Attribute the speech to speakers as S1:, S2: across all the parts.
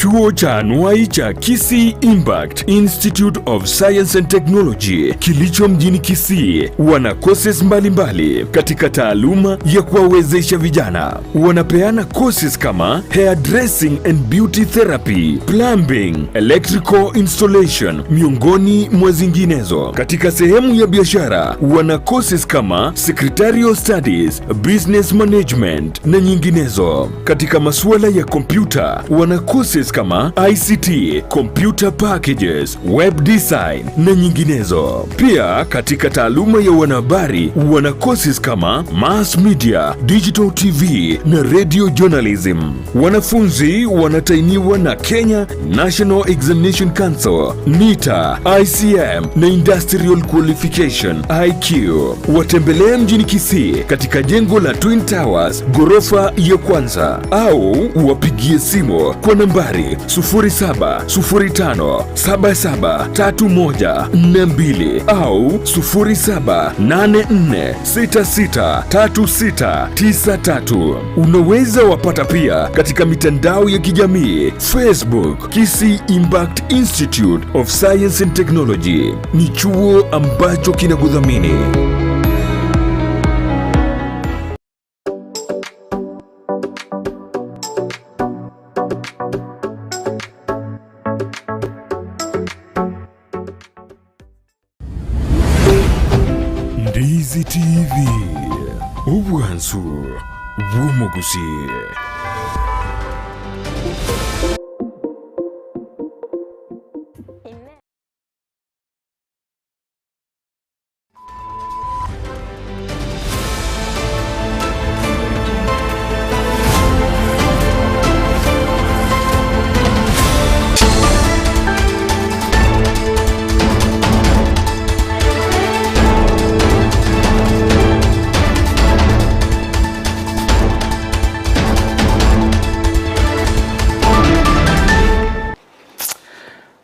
S1: Chuo cha anuai cha Kisii Impact Institute of Science and Technology kilicho mjini Kisii wana courses mbalimbali katika taaluma ya kuwawezesha vijana. Wanapeana courses kama hairdressing and beauty therapy, plumbing, electrical installation miongoni mwa zinginezo. Katika sehemu ya biashara wana courses kama secretarial studies, business management na nyinginezo. Katika masuala ya kompyuta wana courses kama ICT, computer packages, web design na nyinginezo. Pia katika taaluma ya wanahabari wana courses kama mass media, digital TV na radio journalism. Wanafunzi wanatainiwa na Kenya National Examination Council, NITA, ICM na Industrial Qualification IQ. Watembelee mjini Kisii katika jengo la Twin Towers ghorofa ya kwanza au wapigie simu kwa nambari 0705773142 au 0784663693. Unaweza wapata pia katika mitandao ya kijamii Facebook, Kisii Impact Institute of Science and Technology. Ni chuo ambacho kinakudhamini. Ndizi TV, obwansu bw'omogusii.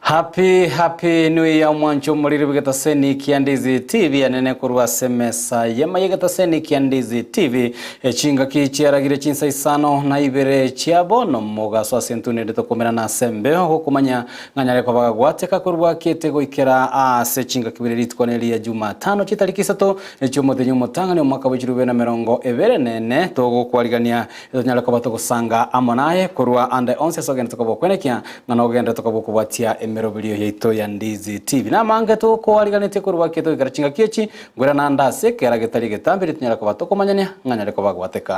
S2: Happy happy new year omwancho omoriri bw'egetaseni kia Ndizi TV anene korwa ase emesa y'amaye egetaseni kia Ndizi TV echingaki chiaragire chinsa isano na ibere chia bono mogaso ase entune ende tokomerana ase embeo gokomanya ng'a nyare koba gagwateka korwa kete goikera ase chingaki bire rituko neria Jumatano chitariki isato echiomotenyi omotang'ani omwaka bwe chirube na emerongo ebere nene togokwarigania Tonyare koba togosanga amo naye korwa ande onsi ase ogenderete koba okwenekia, ng'a nogenderete koba okobwatia emeroberio yaito ya Ndizi TV. Namange tokoariganetie korwa ake togoikera chingaki echi, nkoirana naende ase ekera getari egetambe erio tonyare koba tokomanyania ng'a nyare koba gwateka.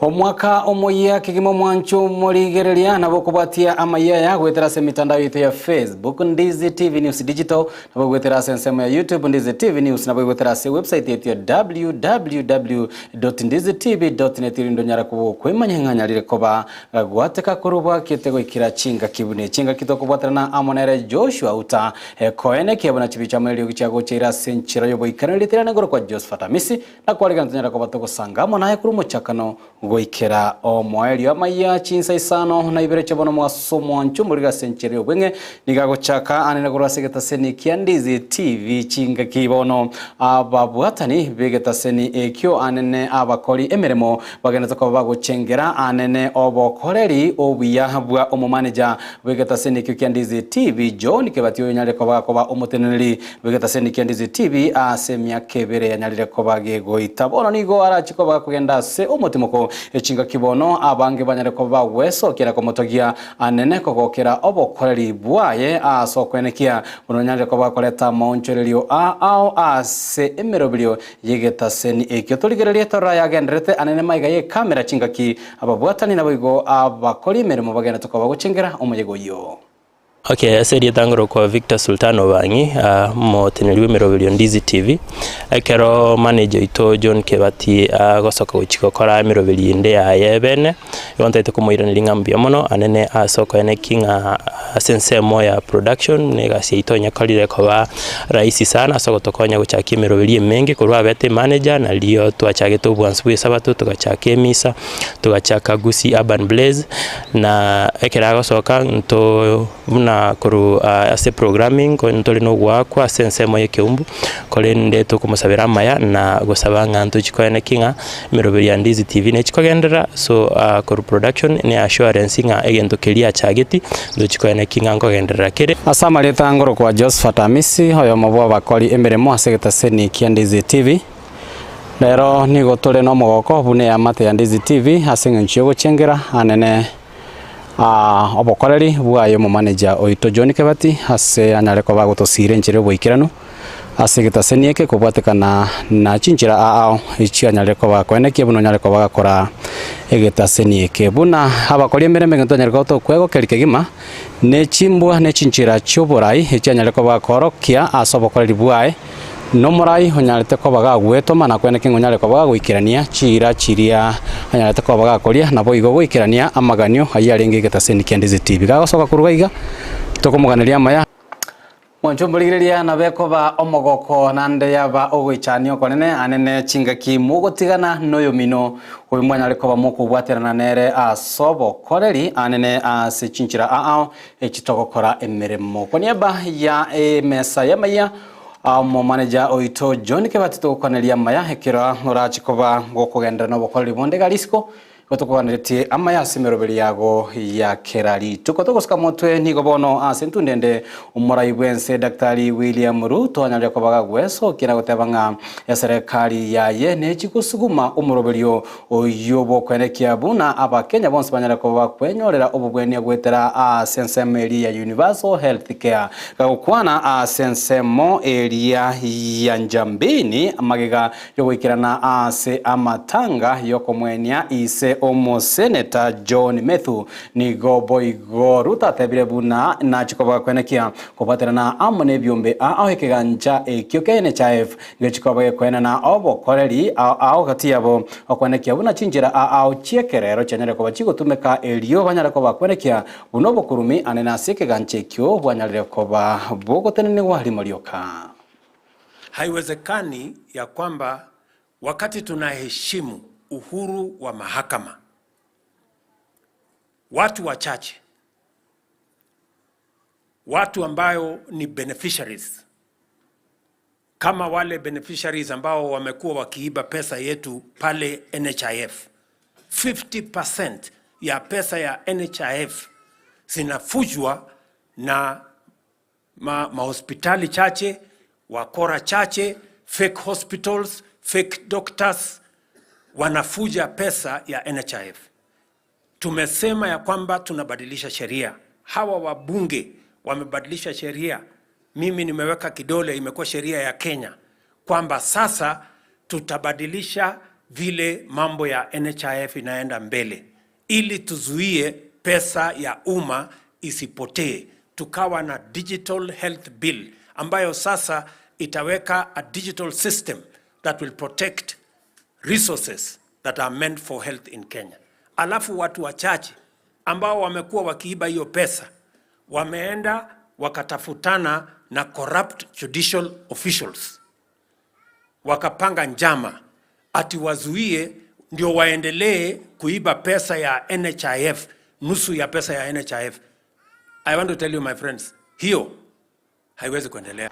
S2: Omwaka omoyia kegima omwancho morigereria nabo okobwatia amayia aya goetera ase emitandao yaito ya Facebook Ndizi TV News Digital nabo goetera ase ensemo ya YouTube Ndizi TV News nabo goetera ase website yaito ya www.ndizitv.net erinde onyare koba okwemanya ng'a nyarire koba gagwateka korwa bwakete goikera chingaki buna echi engaki tokobwaterana amo nere Joshua Uta ekoenekia buna chibicha amo neriogi chiagocheire ase enchera y'oboikeranu ritirane igoro kwa Josephat Amisi Na kwarigana tonyare koba togosanga amo naye korwa omochakano goikera omoerio. Amaiya chinsa isano na ibere chia bono omogaso omwanchu omoriri ase enchera y'obweng'e nigo agochaka anene korwa ase egetaseni kia Ndizi TV chingaki bono ababwatani b'egetaseni ekio anene abakori emeremo bagenderete koba bagochengera anene obokoreri obuya bwa omomaneja bw'egetaseni ekio kia Ndizi TV John Kebati oyonyarire koba gakoba omoteneneri Bw'egetaseni kia Ndizi TV ase emiaka ebere yanyarire koba gegoita. Bono nigo arachie koba gakogenda ase omotimoko echingaki bono abange banyare koba bagwesokia na komotogia anene kogokera obokoreri bwaye ase okwenekia buna onyarire koba gakoreta amaonchorerio a ao ase emeroberio y'egetaseni ekio. Torigererie torora yagendererete anene maiga y'ekamera chingaki ababwatani naboigo abakori emeremo bagenderete koba gochengera omoyega oyio.
S3: Okay, ase erieta ngorokwa Victor Sultan Obang'i, omoteneneri bw'emeroberio Ndizi TV. Ekero manager oito John Kebati agosoka gochia gokora emeroberio ende yaye bene, igo ntaete komoiraneria ng'a mbuya mono anene ase okoeneki ng'a. Ase ensemo ya production na egasi yaito onye ekorire koba rahisi sana ase ogotokonya gochakia emeroberi emenge korwa abete emanager nario twachagete obwansu bwa esabato togachaka emisa, togachaka Gusii Urban Blaze, na ekero agosoka nto buna korwa ase programming ntore na ogoakwa ase ensemo ya ekeumbu, korende tokomosabera amaya na gosaba ng'a ntochi koenekia ng'a emeroberi ya Ndizi TV nechi kogenderera, so korwa production ne assurance ng'a egento keria achageti ntochi koenekia ng'a nkogenderera kere.
S2: Ase amarieta ngorokwa Josphat Amisi, oyomo bw'abakori emeremo ase egetaseni kia Ndizi TV. Rero nigo tore nomogoko buna eamate ya Ndizi TV ase eng'encho y'ogochengera anene obokoreri bwaye omomanager oito John Kebati ase anyare koba agotosiira enchera y'oboikeranu ase egetaseni eke kobwatekana na chinchera ao echio anyare koba akoenekia buna onyare koba agakora egetaseni eke. Buna abakori emeremo egento onyare koba tokwegokeri kegima ne chimbwa ne chinchera chi'oborai echio anyare koba akoorokia ase obokoreri bwaye. Nomorai onyarete koba gagwetoma na kweneka ng'a onyare koba gagoikerania chiira chiria anyarete koba gakoria, naboigo goikerania amaganio ayio arenge egetaseni kia Ndizi TV. Gagosoka korwa iga, tokomoganeria amaya. Mwanche omorigereria nabe koba omogoko naende yaba ogoichania okonene anene chingaki mogotigana noyomino oyo mwanyare koba mokobwaterana nere ase obokoreri anene ase chinchera ao echi togokora emeremo. Kwa niaba ya emesa y'amaiya Omomaneja oito John Kebati togokoneria amaya ekero orache koba gokogenderera nobokoreri bonde iga risiko igo tokoganeretie amaya ase emeroberi yago ya kera rituko. Togosuka motwe nigo bono ase entunda ende omorai bwense Daktari William Ruto anyarire koba gagwesokia na goteba ng'a eserekari yaye nechi gosuguma omoroberio Oyio bw'okoenekia buna Abakenya bonsi banyare koba bakwenyorera obobwenia goetera ase ensemo eria ya Universal Health Care. Gagokwana ase ensemo eria ya Njambini magega yogoikerana ase amatanga yokomwenia ise omoseneta John Methu, nigo boigo Ruto atebire buna nachi koba gakoenekia kobwaterana amo nebiombe ao ekegancha ekio kia NHIF Ngechia koba gekoenana obokoreri ao ao gati yabo, okwenekia buna chinchera ao ao chi'ekerero chianyare koba chigotumeka erio banyare koba kwenekia buna obokurumi anene ase ekegancha ekio bwanyarire koba bogotenenigwa rimo rioka.
S4: Haiwezekani ya kwamba wakati tunaheshimu uhuru wa mahakama, watu wachache, watu ambayo ni beneficiaries kama wale beneficiaries ambao wamekuwa wakiiba pesa yetu pale NHIF. 50% ya pesa ya NHIF zinafujwa na ma, mahospitali chache, wakora chache, fake hospitals, fake doctors wanafuja pesa ya NHIF. Tumesema ya kwamba tunabadilisha sheria. Hawa wabunge wamebadilisha sheria, mimi nimeweka kidole, imekuwa sheria ya Kenya kwamba sasa tutabadilisha vile mambo ya NHIF inaenda mbele, ili tuzuie pesa ya umma isipotee. Tukawa na digital health bill ambayo sasa itaweka a digital system that will protect resources that are meant for health in Kenya. Alafu watu wachache ambao wamekuwa wakiiba hiyo pesa wameenda wakatafutana na corrupt judicial officials, wakapanga njama ati wazuie ndio waendelee kuiba pesa ya NHIF, nusu ya pesa ya NHIF. I want to tell you my friends, hiyo haiwezi kuendelea.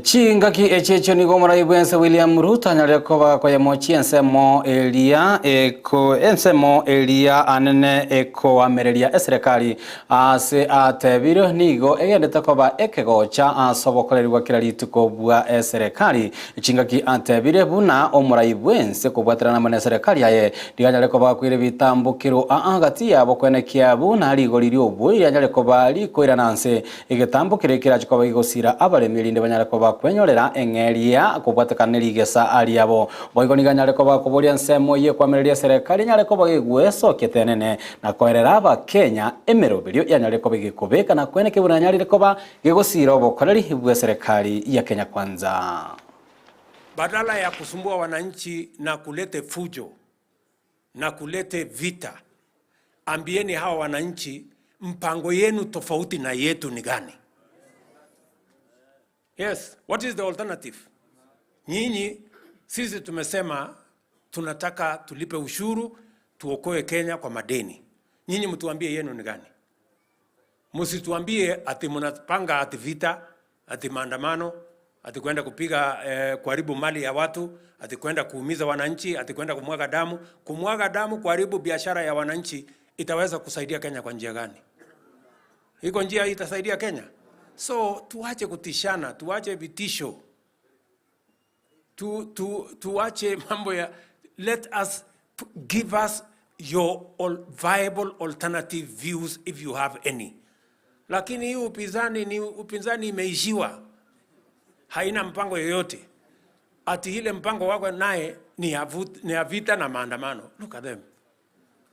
S2: Chingaki echi echio nigo omorai bw'ense William Ruto anyarire koba koyemochia ensemo eria eko ensemo eria anene ekoamereria eserekari ase atebire nigo egendete koba ekegocha ase obokoreri kera rituko bwa eserekari. Chingaki atebire buna omorai bw'ense kobwaterana amo na eserekari yaye riganyare koba gakoira ebitambokero aa gati yabo kwenekia buna rigori ri'obwoiri rianyare koba rikoirana nse Egetambo keria kerache koba gegosira abaremi erinde banyare koba kwenyorera eng'eria kobwatekana ne rigesa riabo. Boigo nigo anyare koba koboria ensemo eyio ekwamereria eserekari enyare koba gegwesokia tenene na koerera Abakenya emeroberio yanyarire koba egekobeka na kweneke buna yanyarire koba gegosira obokoreri bw'eserekari ya Kenya Kwanza.
S4: Badala ya kusumbua wananchi na kulete fujo na kulete vita, ambieni hawa wananchi Mpango yenu tofauti na yetu ni gani? Yes, what is the alternative? Nyinyi, sisi tumesema tunataka tulipe ushuru tuokoe Kenya kwa madeni. Nyinyi mtuambie yenu ni gani? Msituambie ati mnapanga ati vita, ati maandamano, ati kwenda kupiga kuharibu mali ya watu, ati kwenda kuumiza wananchi, ati kwenda kumwaga damu. Kumwaga damu, kuharibu biashara ya wananchi itaweza kusaidia Kenya kwa njia gani? Iko njia itasaidia Kenya? So tuache kutishana, tuache vitisho, tuache mambo ya let us give us your viable alternative views if you have any. Lakini hii upinzani ni upinzani imeishiwa, haina mpango yoyote. Ati ile mpango wako naye ni ya vita na maandamano. Look at them.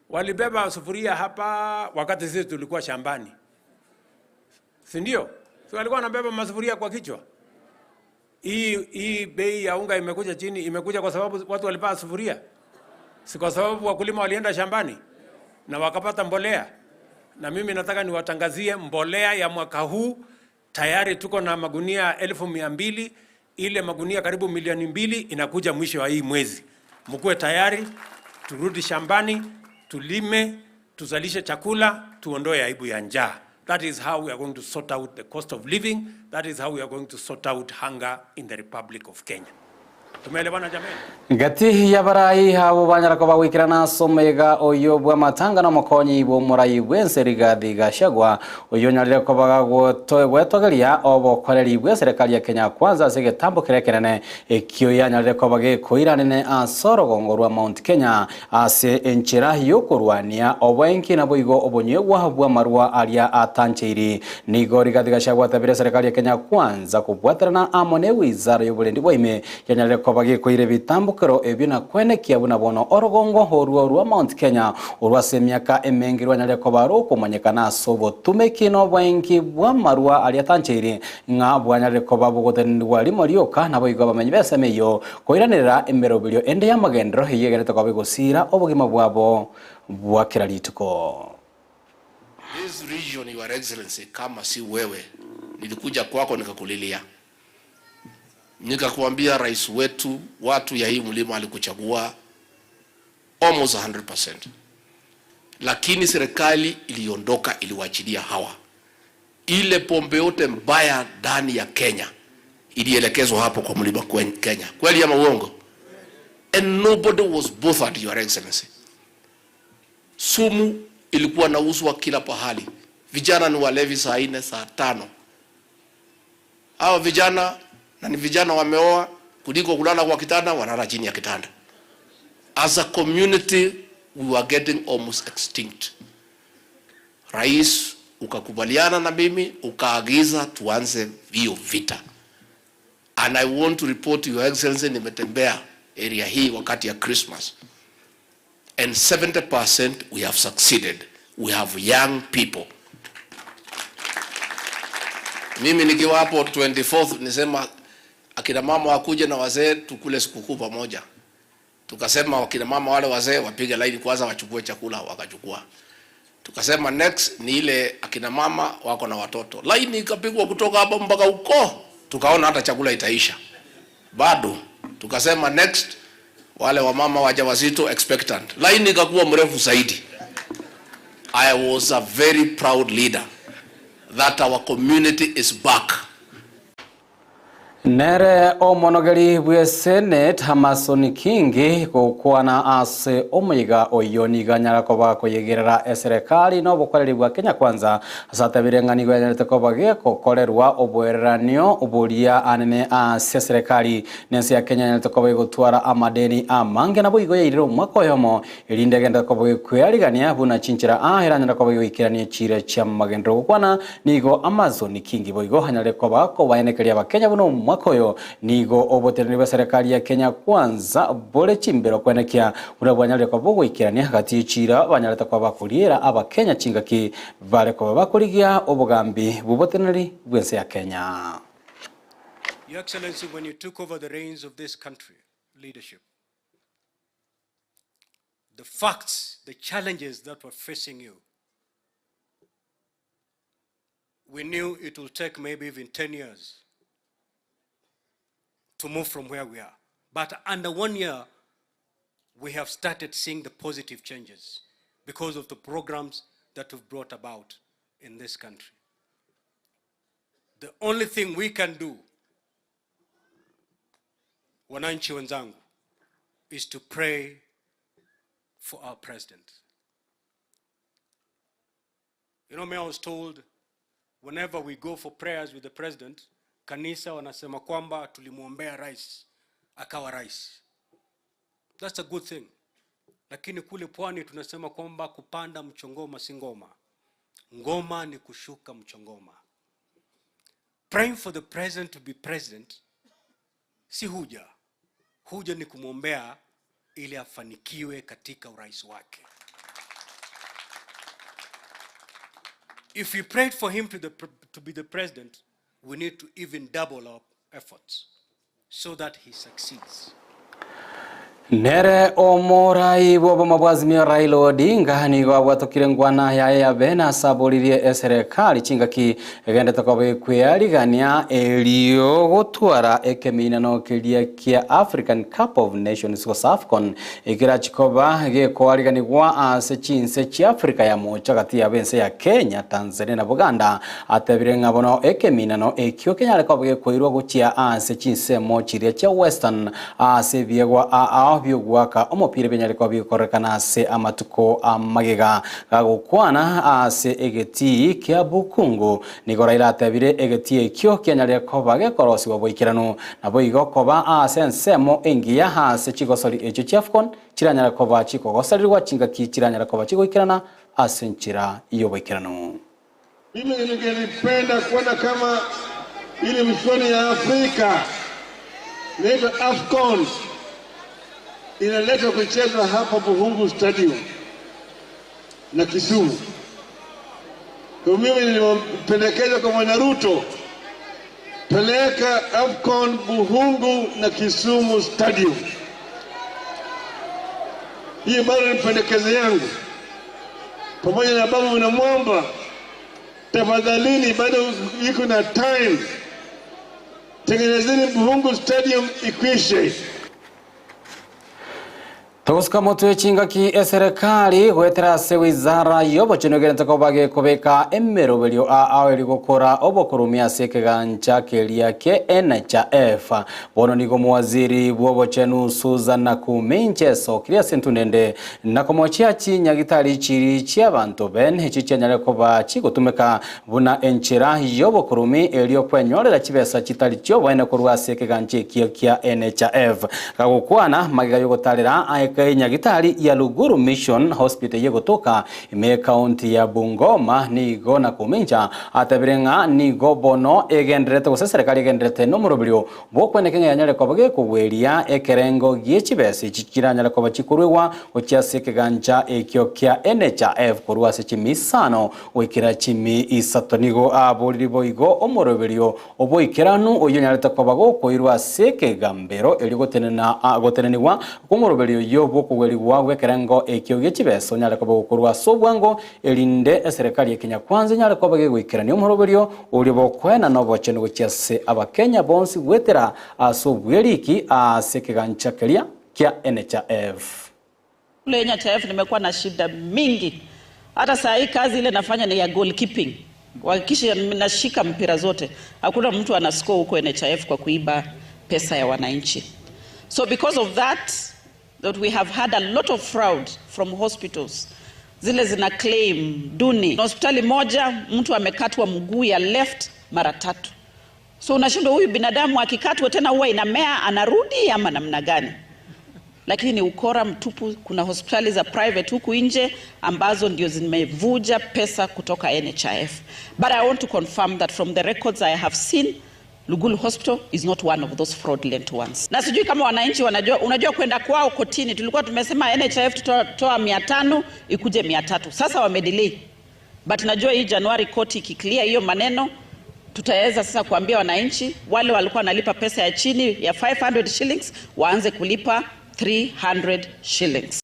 S4: Walibeba sufuria hapa wakati sisi tulikuwa shambani, si ndio? Si walikuwa wanabeba masufuria kwa kichwa. Hii bei ya unga imekuja chini, imekuja kwa sababu watu walipaa sufuria, si kwa sababu wakulima walienda shambani na wakapata mbolea. Na mimi nataka niwatangazie mbolea ya mwaka huu tayari tuko na magunia 200,000, ile magunia karibu milioni 2 inakuja mwisho wa hii mwezi. Mkuwe tayari, turudi shambani, tulime, tuzalishe chakula, tuondoe aibu ya njaa. That is how we are going to sort out the cost of living. That is how we are going to sort out hunger in the Republic of Kenya. Tumeelewana jamani?
S2: Ngati ya barai abo banyara ko bagwikirana somega oyo bwa matanga na mokonyi bo murai bwense Rigathi Gachagua oyo nyarire ko bagagwetogeria obokoreri bwa serikali ya Kenya Kwanza ase getambo kiria kinene ekio yanyarire ko bagikoiranene ase orogongo rwa Mount Kenya ase enchera yokorwania obwenki na boigo obonyegwa bwa marua aria atancheiri. Nigo Rigathi Gachagua atabire serikali ya Kenya Kwanza kubwaterana amo ne wizara y'oborendi bwaime yanyarire ko bagikoire bitambukero ebyo na kwenekia buna bono orogongo orwo rwa Mount Kenya orwase emiaka emengi rwanyarire koba rukumanyekana ase obotumeki na obwenki bwa marua aria atancheiri ng'a bwanyarire koba bogotenenigwa rimo rioka nabo igo abamenyi b'eseme eyo koiranera emeroberio ende ya magendero eyegerete koba egosira obogima bwabo bwa kera rituko.
S5: This region, Your Excellency, kama si wewe, nilikuja kwako nikakulilia. Nikakuambia rais wetu, watu ya hii mlima alikuchagua almost 100%. Lakini serikali iliondoka, iliwachilia hawa. Ile pombe yote mbaya ndani ya Kenya ilielekezwa hapo kwa mlima Kenya. Kweli ama uongo? And nobody was bothered, Your Excellency. Sumu ilikuwa nauzwa kila pahali. Vijana ni walevi saa 4, saa 5. Hao vijana, na ni vijana wameoa, kuliko kulala kwa kitanda, wanalala chini ya kitanda. As a community, we were getting almost extinct. Rais, ukakubaliana na mimi, ukaagiza tuanze hiyo vita. And I want to report to Your Excellency, nimetembea area hii wakati ya Christmas. And 70% we have succeeded. We have young people. Mimi nikiwa hapo 24th nisema akina mama wakuje na wazee tukule sikukuu pamoja. Tukasema wakina mama wale wazee wapige laini kwanza wachukue chakula, wakachukua. Tukasema next ni ile akina mama wako na watoto. Laini ikapigwa kutoka hapo mpaka huko. Tukaona hata chakula itaisha. Bado tukasema next wale wamama wajawazito expectant. Laini ikakuwa mrefu zaidi. I was a very proud leader that our community is back.
S2: Nere omonogeri bwe Senate Amason Kingi gukwana ase omoiga oyo niganyara koba koyegerera eserikali no bokoreri bwa Kenya Kwanza asatabire ng'ani gwanyarete koba gekokorerwa obwereranio oboria anene ase serikali nense ya Kenya nyarete koba igotwara amadeni amange nabo igo yairire omwaka oyomo erinde genda koba gekwearigania buna chinchera aheranyara koba goikerania chire chia magendero gokwana nigo Amason Kingi boigo hanyare koba kobaenekeria abakenya buno omwaka oyo nigo oboteneri bwa serikali ya Kenya Kwanza bore chimbero kwenekia buna bwanyarire koba bogoikerania hagati y'echira banyarete koba bakoriera abakenya chingaki bare koba bakorigia obogambi buboteneri bwense ya Kenya.
S6: Your Excellency, when you took over the reins of this country leadership, the facts, the challenges that were facing you We knew it will take maybe even 10 years to move from where we are. But under one year, we have started seeing the positive changes because of the programs that we've brought about in this country. The only thing we can do, wananchi wenzangu, is to pray for our president. You know, me, I was told whenever we go for prayers with the president, kanisa wanasema kwamba tulimwombea rais akawa rais. That's a good thing. Lakini kule pwani tunasema kwamba kupanda mchongoma si ngoma. Ngoma ni kushuka mchongoma. Praying for the president to be president si huja. Huja ni kumwombea ili afanikiwe katika urais wake. If we prayed for him to, the, to be the president, we need to even double our efforts so that he succeeds.
S2: Nere omorai bw'obomo bwa Azimio Raila Odinga nigo abwatokire ngwana yaye ya bene ase aboririe eserekari chingaki egendete koba ekwearigania erio gotwara ekeminano keria kia African Cup of Nations gose AFCON ekera chikoba gekoariganigwa ase chinse chia Africa ya mocha gati ya bense ya Kenya, Tanzania na Buganda atebire ng'a bono ekeminano ekio kenyare koba gekoirwa gochia ase chinsemo chiria chia Western ase ebiegwa ao biogwaka omopira binyare koba bigokorekana ase amatuko amagega gagokwana ase egetii kia Bukungu nigo Raila atebire egetii ekio kianyarire koba gekorosiwa boikeranu nabo igo koba ase ensemo engiya ase chigosori echio chia AFCON chiranyara koba chikogosarirwa chingaki chiranyara koba chigoikerana ase enchera y'oboikeranu.
S7: Mimi ningelipenda kuona kama ile michuano ya Afrika inaitwa AFCON inaletwa kuchezwa hapa Buhungu Stadium na Kisumu. Kwa mimi nilimpendekeza kwa Bwana Ruto, peleka AFCON Buhungu na Kisumu Stadium. Hii bado ni pendekezo yangu, pamoja na babu na mwamba. Tafadhalini, bado iko na time, tengenezeni Buhungu Stadium ikwishe.
S2: Togosuka motwe chingaki eserekari gwetera ase wizara y'obochenu egerente koba gekobeka emeroberio ao eri gokora obokoromia ase ekegancha keria kia NHIF. Bono nigo omowaziri bw'obochenu Susan Nakhumicha esokire ase entunende na komochia chinyagitari chiri chi'abanto bene echi chianyare koba chigotumeka buna enchera y'obokorumi erio kwenyorera chibesa chitari chioboene korwa ase ekegancha ekio kia NHIF. Gagokwana magega yogotarera aye nyagitari ya Luguru Mission Hospital yegotoka ime county ya Bungoma nigo Nakhumicha atebire ng'a nigo bono egenderete gose serikali egenderete nomoroberio bwokweneka ng'a yanyare koba gekogweria ekerengo gie chibesa echi chiranyare koba chikorwewa gochia ase ekegancha ekio kia NHIF korwa ase chimi isano goikera chimi isato nigo aboriri boigo omoroberio oboikeranu oyo onyarete koba gokoirwa ase ekegambero erio gotenena goteneniwa kw'omoroberio oyo bwokogwerigwa gwekerengo ekio gie chibesa onyare koba gokorwa ase obwango erinde eserekari ya Kenya Kwanza enyare koba gegoikerania omoroberio oria bokoena na obochenu gochia ase abakenya bonsi gwetera ase obweriki ase ekegancha keria kia NHIF.
S8: Kule NHIF nimekuwa na shida mingi. Hata saa hii kazi ile nafanya ni ya goalkeeping. Kuhakikisha nashika mpira zote. Hakuna mtu ana score huko NHIF kwa kuiba pesa ya wananchi. So because of that, that we have had a lot of fraud from hospitals. Zile zina claim duni. Na hospitali moja mtu amekatwa mguu ya left mara tatu. So unashindwa huyu binadamu akikatwa tena huwa inamea anarudi ama namna gani? Lakini ni ukora mtupu. Kuna hospitali za private huku nje ambazo ndio zimevuja pesa kutoka NHIF. But I want to confirm that from the records I have seen, Lugulu Hospital is not one of those fraudulent ones. Na sijui kama wananchi wanajua, unajua kwenda kwao kotini, tulikuwa tumesema NHIF tutatoa 500 ikuje 300. Sasa wamedelay. But najua hii Januari koti ikiclear hiyo maneno, tutaweza sasa kuambia wananchi wale walikuwa wanalipa pesa ya chini ya 500 shillings waanze kulipa 300 shillings.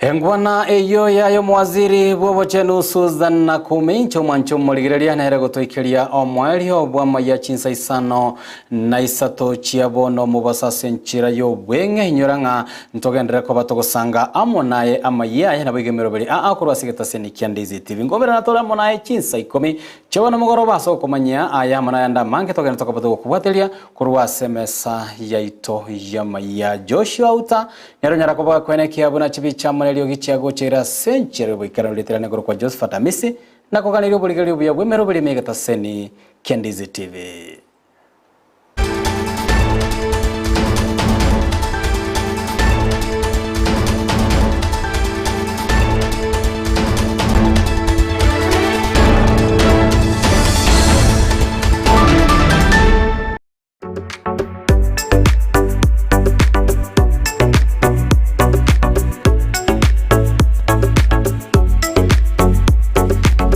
S2: Engwana eyio yaye omowaziri bw'obochenu Susan Nakhumicha omwanche omorigereria nere gotoikeria omoerio bw'amaya chinsa isano na isato chia bono omobaso ase enchera y'obweng'e. Inyora ng'a ntogenderere koba togosanga amo naye amayia aye naboigo emeroberi aa korwa ase egetaseni kia Ndizi TV. Nkoberana tore amo naye chinsa ikomi chia bono mogoroba ase okomanyia aya amo nayande amange togende tokoba togokobwateria korwa ase emesa yaito y'amayia. Joshua Uta Nere onyara koboga kwene ekiya buna chibicha amo neriogi chiagocheire ase enchera y'oboikeranu ritirane korokwa Josephat Amisi, na koganeria oborigereria obuya bw'emeroberi ime y'egetaseni kia Ndizi TV.